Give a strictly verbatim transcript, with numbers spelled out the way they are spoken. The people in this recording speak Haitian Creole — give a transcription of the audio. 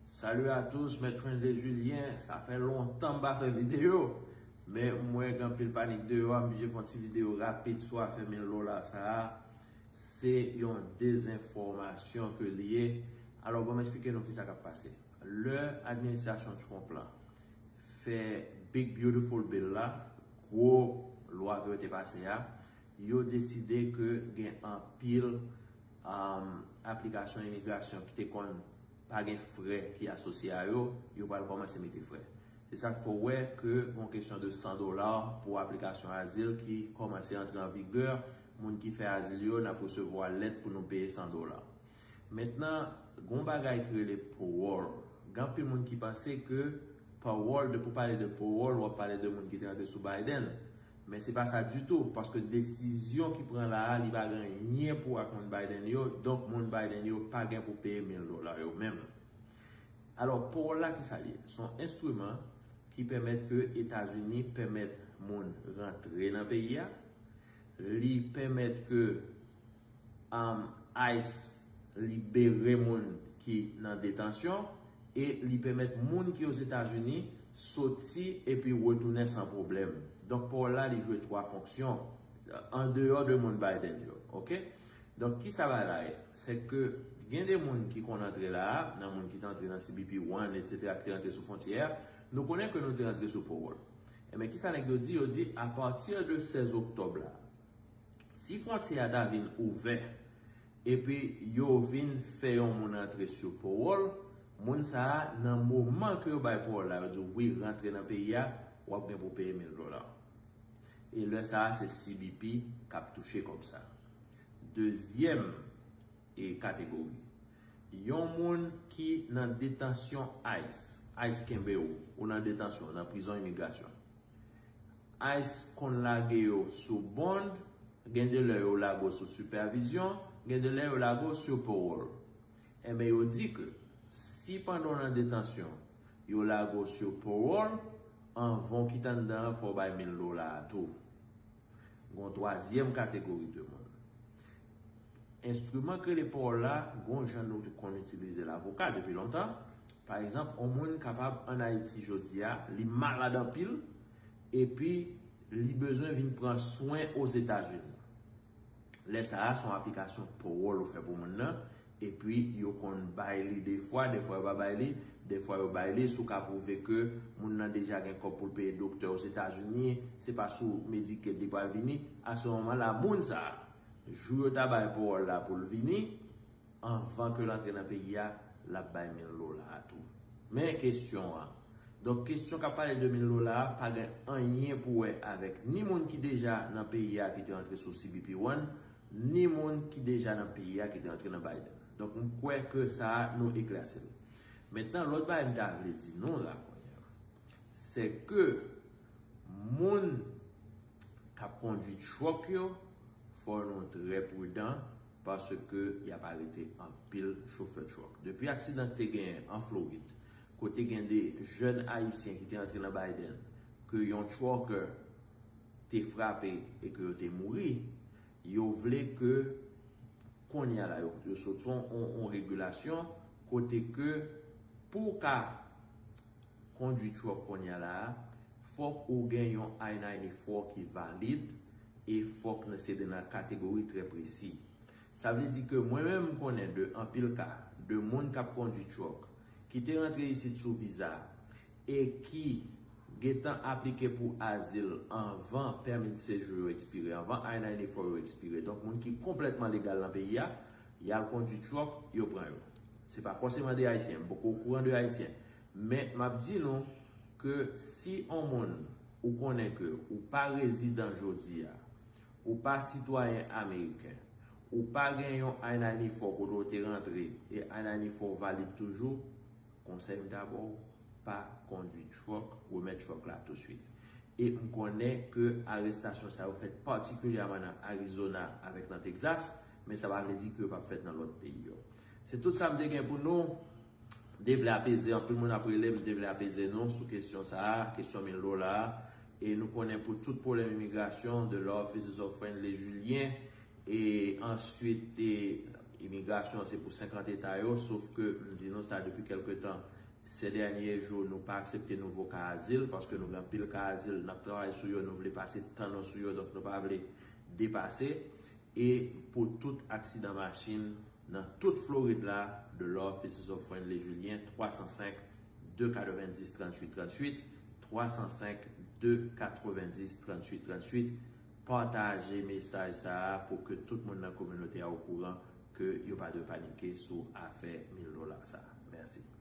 Salut à tous, Maître Friendly Julien. Sa fè lontan m pa fè videyo, men m wè gen anpil panik deyò a, m oblije fè yon ti videyo rapid sou afè mil dola sa a. Se yon dezenfòmasyon ke li ye. Alò, ban m eksplike nou kisa k ap pase. Lè administrasyon Trump la fè Big Beautiful Bill la, gwo lwa ke yo te pase a, yo deside ke gen anpil um, aplikasyon imigrasyon ki te konn pa gen frè ki asosye a yo, yo pral kòmanse mete frè. Se sa k fè w wè ke gon kesyon de san dola pou aplikasyon azil ki kòmanse antre an vigè, moun ki fè azil yo, n ap resevwa lèt pou nou peye san dola. Mentnan, gon bagay ki rele parole. Gen anpil moun ki panse ke parole, depi w pale de parole, w ap pale de moun ki te rantre sou Biden. Men se pa sa ditou, paske desizyon ki pran la a, li pa gen anyen pou wè ak moun Biden yo, donk moun Biden yo pa gen pou peye mil dola yo menm. Alò, parole la, kisa l ye? Se yon enstriman ki pèmèt ke Etazini pèmèt moun rantre nan peyi a, li pèmèt ke um, ICE libere moun ki nan detansyon e li pèmèt moun ki Ozetazini soti epi retounen san pwoblèm. Donk, parole la, li jwe twa fonksyon andeyò de moun Biden yo. Oke? Donk, kisa bagay la ye? Se ke gen de moun ki konn antre la a, nan moun ki te antre nan C B P One, etsetera, ki te rantre sou fwontyè a, nou konnen ke nou te rantre sou parole. Ebyen, kisa nèg yo di? Yo di, apati de sèz oktòb la, si fwontyè a ta vin ouvè, epi yo vin fè yon moun rantre sou parole, moun sa a, nan moman ke yo bay parole la, yo di w, wi, rantre nan peyi a, w ap gen pou peye mil dola. E lè sa a, se C B P k ap touche kòb sa. Dezyèm e kategori, yon moun ki nan detansyon ICE, ICE kenbe w, ou nan detansyon, nan prizon imigrasyon. ICE konn lage yo sou bond, gen de lè yo lage w sou sipèvizyon, gen de lè yo lage w sou parole. Enben, yo di ke si pandan w nan detansyon, yo lage w sou parole, anvan w kite anndan an, fò w bay mil dola a tou. Gon twazyèm kategori de moun. Enstriman k rele parole la, gon jan nou te konn itilize l avoka depi lontan. Pa egzanp, yon moun kapab ann Ayiti jodi a, li malad anpil, epi li bezwen vin pran swen Ozetazini. Lè sa a, se yon aplikasyon parole ou fè pou moun nan, epi yo konn bay li defwa, defwa yo pa bay li, defwa yo bay li, si w ka pwouve ke moun nan deja gen kòb pou l peye doktè Ozetazini, se pa sou Medicaid li pral vini, a se moman la, moun sa a, jou yo ta bay parole la pou l vini, anvan ke l antre nan peyi a, l ap bay mil dola a tou. Men kesyon an. Donk, kesyon k ap pale de mil dola a pa gen anyen pou wè avèk ni moun ki deja nan peyi a ki te rantre sou C B P One, ni moun ki deja nan peyi a ki te rantre nan Biden. Donk, m kwè ke sa a, nou eklèsi l. Mentnan, lòt bagay m ta vle di nou la kounye a, se ke moun k ap kondui truck yo, fò nou trè pridan paske y ap arete anpil chofè truck. Depi aksidan ki te genyen an Florid, kote gen de jèn Ayisyen ki te antre nan Biden, ke yon trucker te frape e ke yo te mouri, yo vle ke kounye a la, yo, yo sot yon, yon, yon regilasyon kote ke pou w ka kondui truck kounye a la a, fòk ou gen yon I ninety-four ki valid e fòk nou se de nan kategori trè presi. Sa vle di ke mwen menm m konnen de anpil ka de moun k ap kondui truck ki te rantre isit sou viza e ki gentan aplike pou azil anvan pèmi de sejou yo ekspire, anvan I ninety-four yo ekspire. Donk, moun ki konplètman legal nan peyi a, y al kondui truck, yo pran yo. Se pa fòseman de Ayisyen, m poko okouran de Ayisyen. Men, m ap di nou ke si on moun ou konnen ke ou pa rezidan jodi a, ou pa sitwayen ameriken, ou pa gen yon I ninety-four kote w te rantre, e I ninety-four valid toujou, konsèy m ta ba w, pa kondui truck, remèt truck la touswit. E m konnen ke arestasyon sa yo fèt patikilyèman nan Arizona avèk nan Texas, men sa pa vle di ke yo p ap fèt nan lòt peyi yo. Se tout sa m te gen pou nou. M te vle apeze, anpil moun ap rele m, m te vle apeze nou sou kesyon sa a, kesyon mil dola a. E nou konnen pou tout pwoblèm imigrasyon, de Law Offices of Friendly Julien, e answit, e, Imigrasyon se pou senkant eta yo, sof ke m di nou sa depi kèlke tan. Se dènye jou, nou pa aksepte nouvo ka azil, paske nou gen anpil ka azil, n ap travay sou yo, nou vle pase tan nou sou yo, donk nou pa vle depase. E pou tout aksidan machin nan tout Florid la, The Law Offices of Friendly Julien, twa san senk, de katrevenndis, tranntuit tranntuit, twa san senk, de katrevenndis, tranntuit tranntuit. Pataje mesaj sa a pou ke tout moun nan kominote a okouran ke yo pa dwe panike sou afè mil dola sa a. Mèsi.